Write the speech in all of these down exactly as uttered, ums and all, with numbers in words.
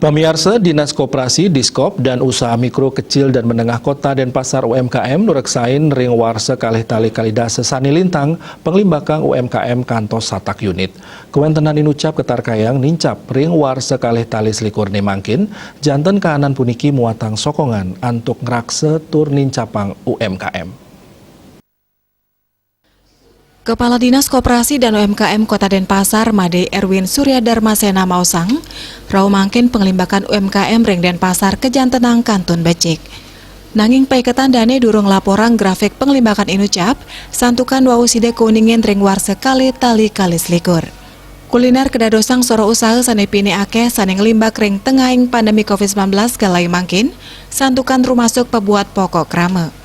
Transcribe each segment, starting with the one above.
Pamiarsa, Dinas Koperasi, Diskop, dan Usaha Mikro, Kecil, dan Menengah Kota Denpasar, U M K M, nureksain ring warsa kalih tali kalidasa sane lintang panglimbakang U M K M kantos satak unit. Kawentenan inucap katarkayang nincap ring warsa kalih tali selikurne mangkin, janten kaanan puniki muatang sokongan antuk ngraksa tur nincapang U M K M. Kepala Dinas Koperasi dan U M K M Kota Denpasar, Made Erwin Surya Dharmasena maosang, rauh mangkin panglimbakan U M K M ring Denpasar kajantenang kantun becik. Nanging paiketan dane durung laporang grafik panglimbakan inucap, santukan wau sida kauningin ring warsa kalih tali kalih selikur. Kuliner kadadosang soroh usaha sane pinih akeh sane nglimbak ring tengahing pandemi covid sembilan belas galai mangkin, santukan rumasuk pabuat pokok krama.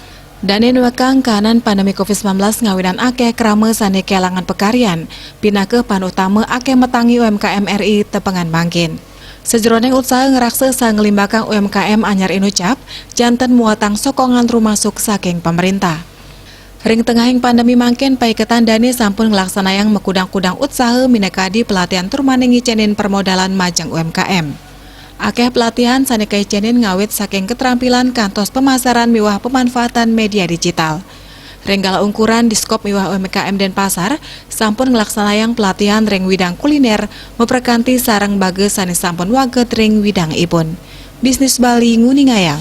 Dane nuekang kaanan pandemi covid sembilan belas ngawinan akeh krama sane kelangan pakaryan, pinaka pan utama akeh matangi U M K M R I tepengan mangkin. Sajeroning usaha ngraksa saha nglimbakang U M K M anyar inucap, janten muatang sokongan rumasuk saking pamerintah. Ring tengahing pandemi mangkin, paiketan dane sampun nglaksanayang makudang-kudang usaha minakadi pelatihan tur mane ngicenin permodalan majeng U M K M. Akeh pelatihan sane kaicenin ngawit saking ketrampilan kantos pemasaran miwah pemanfaatan media digital. Ring galah ungkuran, Diskop miwah U M K M Denpasar sampun nglaksanayang pelatihan ring widang kuliner, maprekanti sareng baga sane sampun waged ring widang ipun. Bisnis Bali nguningayang.